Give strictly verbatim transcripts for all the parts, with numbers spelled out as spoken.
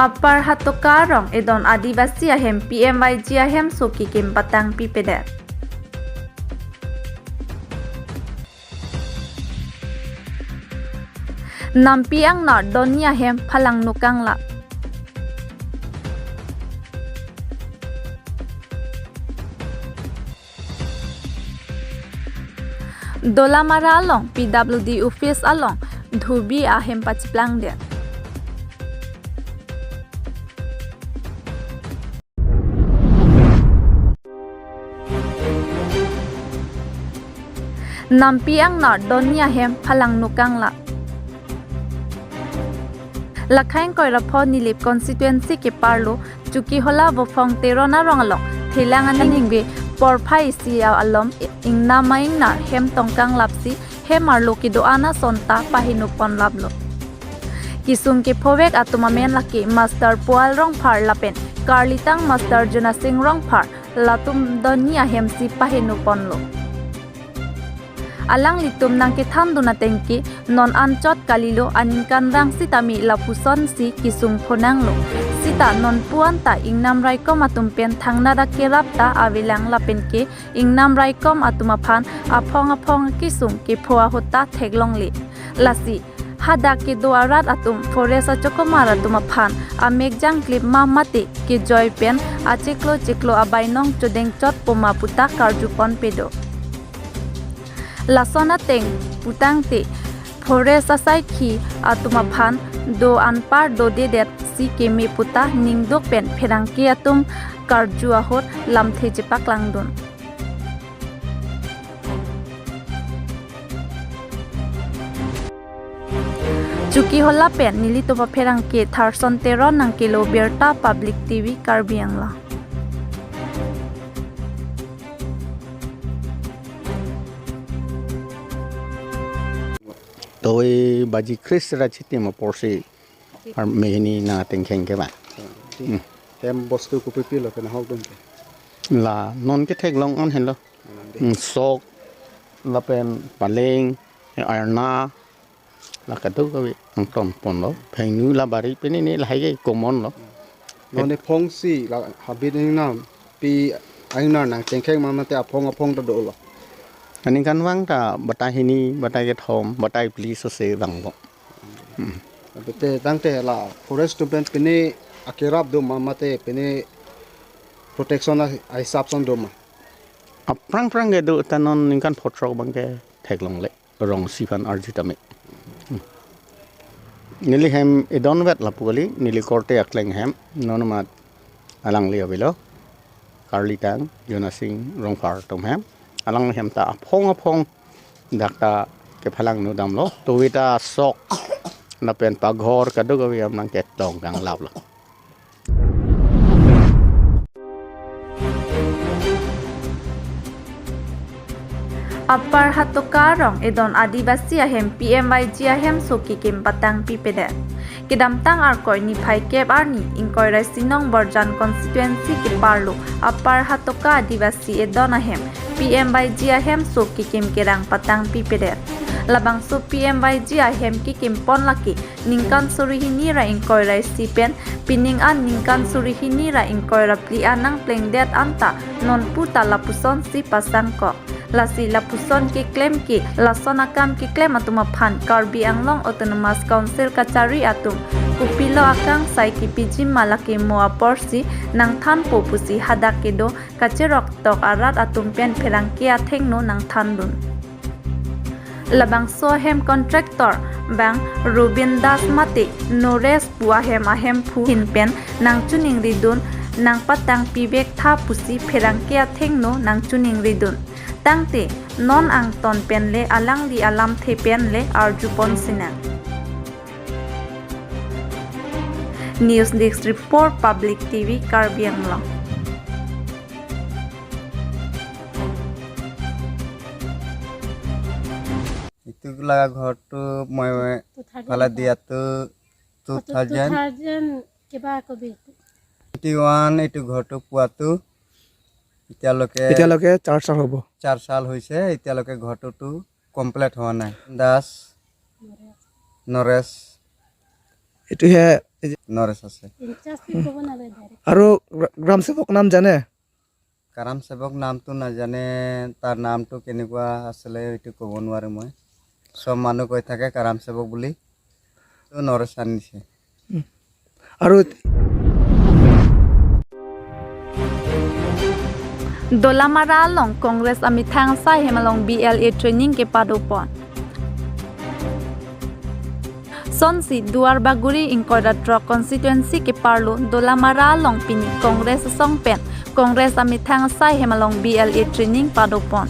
Upper Hatoka arong edon Adivasi ahem P M Y G ahemso kekim patang pipedet. Nampi angnar donni ahem phalangno kanglap. Dolamara along P W D office along dhubi ahem pachiplangdet. Nampi angnar donni ahem phalangno kanglap. Lakhain Koirapho Nilip constituency keparlo Chokihola Vophong Teron arong along thelang aningve porphai isi alom ingnam aingnar hem tong kanglapsi hem arlo kedo-an asonta paheno ponlaplo. Kesung kephovek atum amen lake Master Pual Rongphar lapen Karlitang Master Jonasing Rongphar, latum donni ahemsi paheno ponlo. Alanglitum nangkethandun atengke non anchot kalilo, aningkanvang sitame lapusonsi kesung phonanglo. Sita non puan ta ingnam raikom atum pen thangnat akerap ta avelang lapenke ingnam raikom atum aphan aphong aphong kesung kepho ahut ta theklongle. Lasi hadak kedo arat atum forest achokomar atum aphan amek jangklip ma mate kejoi pen achiklo chiklo abainong chodengchotpo ma puta karju ponpe do. Lason ateng putangte forest asaikhi atum aphan do anpar dodedetsi keme puta ningduk pen pherangke atum karju ahut lamthe chepaklangdun. Chokihola pen nelitum apherangke Tharson Teron nangkelo birta Public T V Karbi Anglong. Dui baji kre-sera chitim aporsi armehini nangtengkheng ke ba. Hmm. Hem bostu kopipi lo kena hok dun ke? La non ke theklong-an henlo. Hmm, sok lapen paleng, arna, la kadokave angton ponlo. Phengnu la bari pen ini lahai ke common lo. Non ne phongsi la habit ingnam pi aingnar nangtengkheng ma mate aphong aphong ta dolo. Aningkanvang ta batai hini, batai kethom, batai phli sose vangpo. Hmm. Bete tangte la forest atum pen pine akerap do ma mate pine protection a, ahisap son do ma? Aphrang phrang kedo ta non ningkan phothrok abang ke theklongle, rong siphan arju tame. Hmm. Neli hem edon vet lapu kali, neli korte akleng hem, non amat alangli avelo, Karlitang Jonasing Rongphar atum hem. Alangli hem ta aphong aphong dak ta kephalangno damlo. Tuwi ta sok lapen paghor kadokave hem nangketong kanglaplo. Upper Hatoka arong edon Adivasi ahem P M Y G ahemso kekim patang pipedet. Kedamtang Arkoi niphai kep arni ingkoi ra isi nong Borjan constituency keparlo Upper Hatoka Adivasi edon ahem P M Y G ahemso kekim kerang patang pipedet. Labangso P M Y G ahem kekim pon lake ningkan suri hini ra ingkoi ra isi pen pining an ningkan suri hini ra ingkoi ra phli an nangplengdet anta non pu ta lapusonsi pasangkok. Lasi lapuson keklem ke lason akam keklem atum aphan Karbi Anglong Autonomous Council kachari atum kopilo akangsai kepiji ma lake mo aporsi nangthanpo pusi hadak kedo kacheroktok arat atum pen pherangke athengno nangthandun. Labangso ahem contractor bang Robin Das mate Nores pu ahem ahemphu ahin pen nangchiningridun nangpatang pivek tha pusi pherangke athengno nangchiningridun. Tangte non angton pen le alangli alamthe pen le arju pon sinang. News Desk Report, Public T V, Karbi Anglong. এইটো লাগা ঘৰটো মই ফালে দিয়াটো two thousand twenty one. এইটো ঘৰটো পোৱাটো এতিয়ালৈকে এতিয়ালৈকে চাৰ চাল হ'ব। চাৰ চাল হৈছে, এতিয়ালৈকে ঘৰটোতো কমপ্লিট হোৱা নাই। দাস, নৰেশ। এইটোহে নৰেশ আছে। আৰু গ্ৰা-, গ্ৰাম সেৱক নাম জানে? গ্ৰাম সেৱক নামটো নাজানে, তাৰ নামটো কেনেকুৱা আছিলে এইটো ক'ব নোৱাৰিম মই। চব মানুহ কৈ থাকে গ্ৰাম সেৱক বুলি। তো নৰেশ আনিছে। আৰু Dolamara along Congress amethang asai hem along B L A training kepadopon. Sonsi Duarbagori ingkoi ra throk constituency keparlo Dolamara along pini Congress asong pen Congress amethang asai hem along B L A training padopon.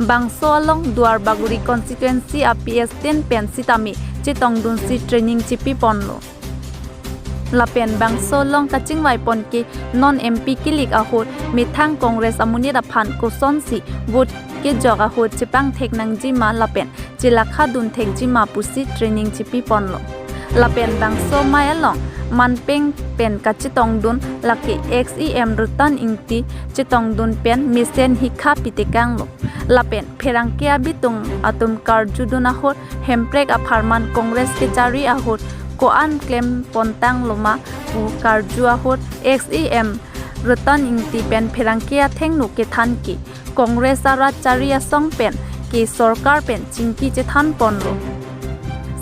Bangso along Duarbagori constituency a P S ten pen sitame chetongdunsi training chepiponlo. Lapen bangso along kachingvaipon ke non M P kilik ahut methang Congress amonit aphan kosonsi vote kejok ahut chepangthek nangjima lapen chelakha dunthekjima pusi training chepiponlo. Lapen bangso amei along manpeng pen kachetongdun lake ex E M Ratan Engti chetongdun pen mesen hikha pitekanglo. Lapen pherangke abitung atum karjudun ahut Hemprek apharman Congress kechari ahut ko-an klempontang loma pu karju ahut ex E M Ratan Engti pen pherangke athengno kethan ke Congress arat chari asong pen ke sorkar pen chingki chethanponlo.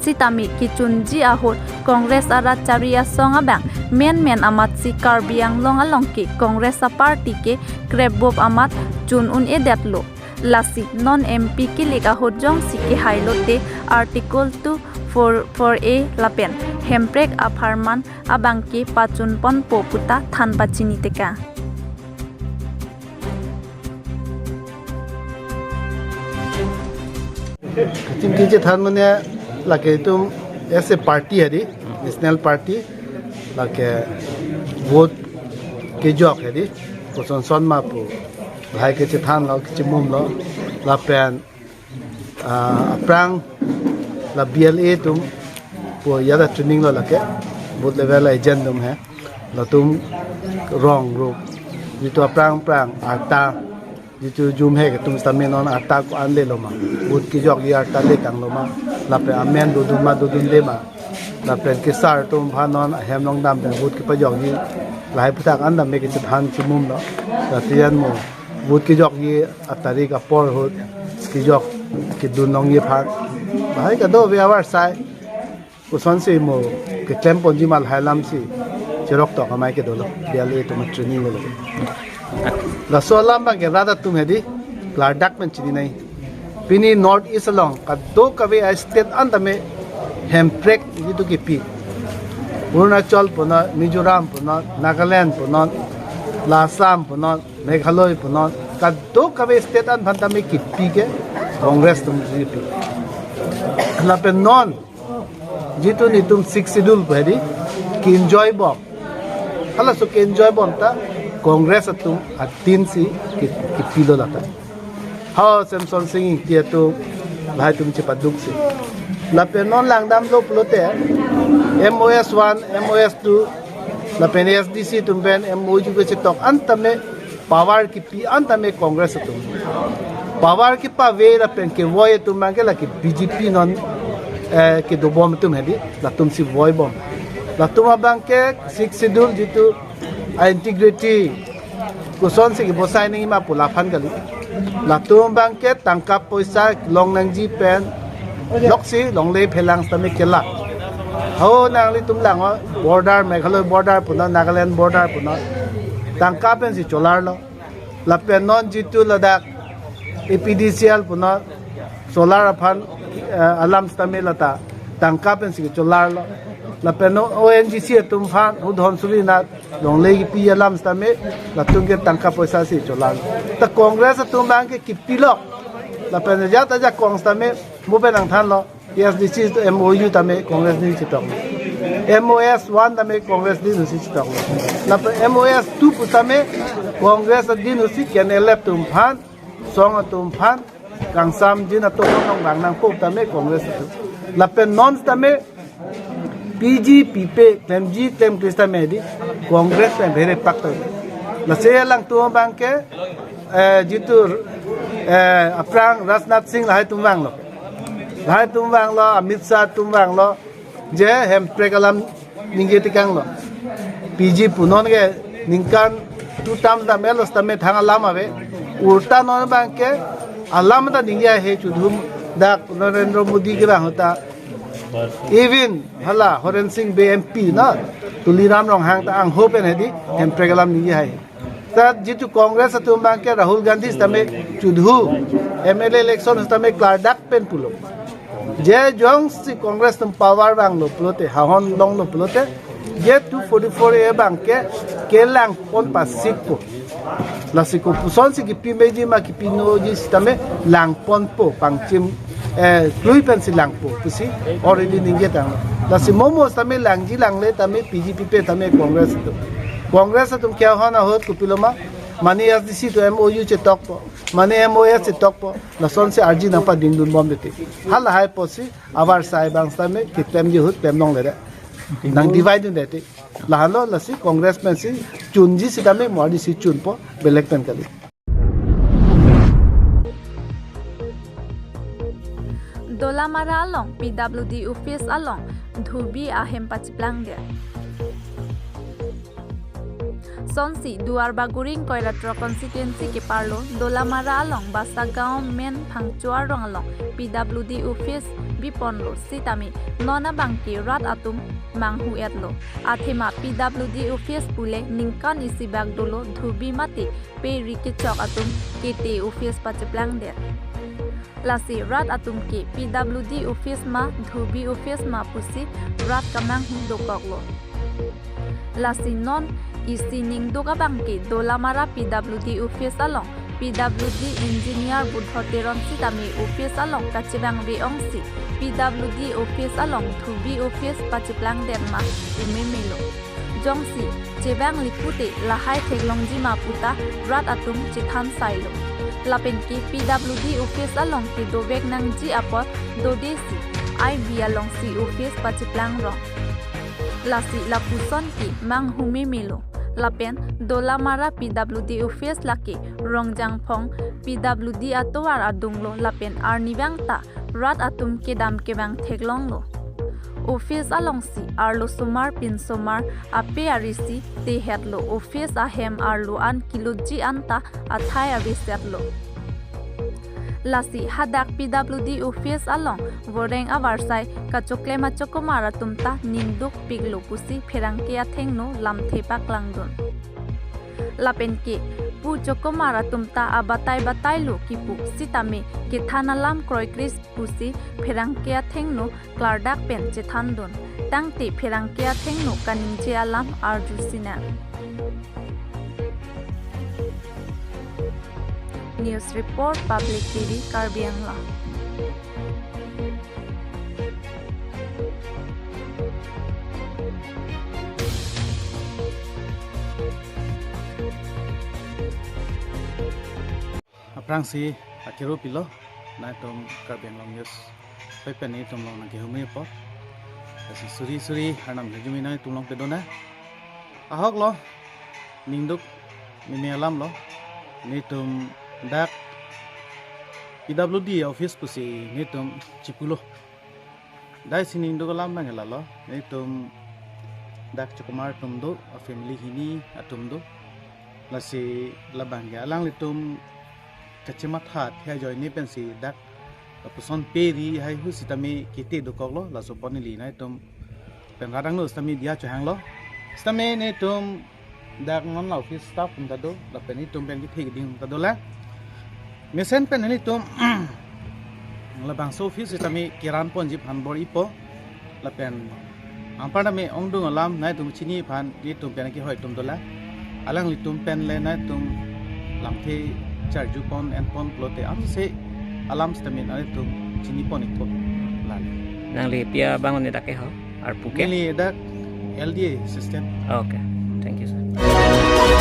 Sitame kechunji ahut Congress arat chari asong abang menmen amatsi Karbi Anglong along ke Congress aparty ke krepbop amat chun un-edetlo. Lasi non M P kilik ahut jongsi kehailote Article two four four A lapen Hemprek apharman abang ke pachunponpo puta than pachinitekang. Kachingki chethan mane lake itum as a party hadi, national party, lake vote kejok hadi, kosonson ma pu lahai kechethanlo, kechemumlo, lapen, ah, aphrang la B L A atum pu yada training lo lake, booth level agent atum he, latum rong rup, jitu aphrang aphrang arta, jitu jum he atum sitame non arta ko-an leloma, vote kejokji arta letang loma, lapen amen dodun ma dodunde ma, lapen kesar atum aphan non ahem along dam pen vote kepajokji, lahai aputhak an dam me kechethan chemumlo, latian mo vote kejokji atarik apor ahut kejok kedun longji aphan, lahai kadokave avarsai. Kosonsi mo keklemponji ma lahai alamsi cheroktok amei kedolo, B L A atum training lo. Laso alam abang ke rat atum hadi klardak pen chininei. Pini North East along kadokave a state an tame Hemprek jitu kipi. Arunachal punon, Mizoram punon, Nagaland punon, la Assam punon, Meghalaya punon, kadokave state an aphan tame kipi ke Congress atum kipi. Lapen non jitu netum Sixth Schedule pu hadi ke-enjoy bom. Halaso ke-enjoy bom ta Congress atum adinsi ke, kepilo lata. Ho Semson Sing Ingti atum lahai atum chepaduksi. Lapen non langdamlo pulote M O S one, M O S two, lapen A S D C atum pen M O U kechetok an tame power kipi an tame Congress atum. Power kepave lapen kevoi atum abang ke lake B J P non, eh, kedobom atum hadi, latumsi voibom. Latum abang ke Sixth Schedule jitu a integrity kosonsi kebosai nangjima pu laphan kali. Latum abang ke tangka poisa longnangji pen loksi longle phelang sitame kelak. Ho nanglitum langnon, border, Meghalaya border punon, Nagaland border punon, tangka pensi cholarlo. Lapen non jitu ladak A P D C L punon, solar aphan, eh, alam sitame lata tangka pensi cholarlo. Lapen non O N G C atum aphan, hu Dhansiri nat longle kipi alam sitame latum ke tangka poisasi cholarlo. Ta Congress atum abang ke kipilok. Lapen ajat ajat Congress tame mo pen nangthanlo. A S D C M O U tame Congress adin chetok. M O S one tame Congress adin si chetok. Lapen M O S two pu tame Congress adin si K N L F atum aphan, song atum aphan, kangsam jin atum aphan nangvang nangpo tame Congress atum. Lapen non tame piji pipe klemji klemkle tame hadi Congress pen bhere pak to. Lasi alangtum abang ke, eh, jitu, eh, aphrang Rajnath Singh lahai atum vanglo. Lahai atum vanglo, Amit Shah atum vanglo. Je Hemprek alam Ningje tekanglo. P G punon ke ningkan two term ta melo setame thang alam ave. Ulta non abangke alam ta ningje haihe chudhum dak Narendra Modi kevang ahut ta. Even hala Horen Sing Bey M P na Tuliram Ronghang ta angho pen hedi Hemprek alam ningje haihe. Ta jitu Congress atum abangke Rahul Gandhi setame chudhu M L A election setame klardak pen pulo. Je jongsi Congress atum power vanglo pulote, hahon longlo pulote, je two forty-four A abangke kelangpon pasik po. Lasi kopusonsi kipi meji ma kipi noji setame langponpo pangchim, eh, klui pensi langpo pusi already ningje tanglo. Lasi momo setame langji langle tame P G P pe tame Congress atum. Congress atum kehon ahut kopilo ma, mane A S D C atum M O U chetokpo, mane M O S chetokpo, lasonsi arji nangpadingdunbom dete. Halahai pusi avarsai abang setame kitem jihut tem nongle re. Nang divide dun dete. Lahenlo lasi Congress pensi chunji setame mo arnisi chunpo belek pen kali. Dolamara along P W D office along dhubi ahem pachiplangdet. Sonsi Duarbagori Koilatro constituency keparlo Dolamara along Basagaon main phangcho arong along P W D office biponlo setame non abangke rat atum manghu-etlo. Athema P W D office pule ningkan isi bak dolo, dhubi mate pe ri kechok atum kete office pachiplangdet. Lasi rat atum ke P W D office ma, dhubi office ma pusi rat kemanghu dokoklo. Lasi non isi ningduk abangke Dolamara P W D office along P W D engineer Budho Teron setame office along kachevangve ongsi P W D office along dhubi office pachiplangdet ma pu memelo. Jongsi chevangli pute lahai theklongji ma puta rat atum chethan sailo. Lapen ke P W D office along kedovek nangji apot dodesi I B alongsi office pachiplang rong. Lasi lapuson ke manghu memelo. Lapen Dolamara P W D office lake Rongjangphong P W D atovar adunglo lapen arnivang ta rat atum kedam kevang theklonglo. Office alongsi arlo somar pinsomar ape arisi tehetlo, office ahem arlo an kilutji anta athai avesetlo. Lasi hadak P W D office along voreng avarsai kachoklem achokomar atum ta ningduk piklo pusi pherangke athengno lamthe paklangdun. Lapen ke pu chokomar atum ta abatai batailo kipu setame kethan alam kroikris pusi pherangke athengno klardak pen chethandun. Tangte pherangke athengno kaningje alam arju sinang. News report, Public T V, Karbi Anglong. Aphrangsi akero pilo, nangtum Karbi Anglong News paipen nangtum along nangkehumri apot. Lasi suri suri arnam hejumi nangtum along pedona. Ahoklo, ningduk meme alamlo, nangtum dak P W D office pusi nangtum chipulo. Dai si ningduk alam abang lalo, nangtum dak chokomar atum do, a family hini atum do. Lasi labang ke alanglitum kachematha thia ajoine pensi dak lapuson pe ri haihu setame kete dokoklo, laso apot neli nangtum pen radang no setame diya chohanglo. Setame nangtum dak non la office staff atum ta do, lapen nangtum pen kethe keding atum ta dolang. Mesen pen nangtum labangso office setame keran ponji aphan bor-ipo. Lapen anpar tame ongdung alam nangtum chini aphan nangtum pen kehoi atum dolang. Alanglitum pen le nangtum lamthe charju pon en pon pulote anse alam setame nangtum chini pon ikpo. Lale. Nangli pi abang ne dak keho? Arpu ke? Neli dak L D A system. Okay. Thank you, sir.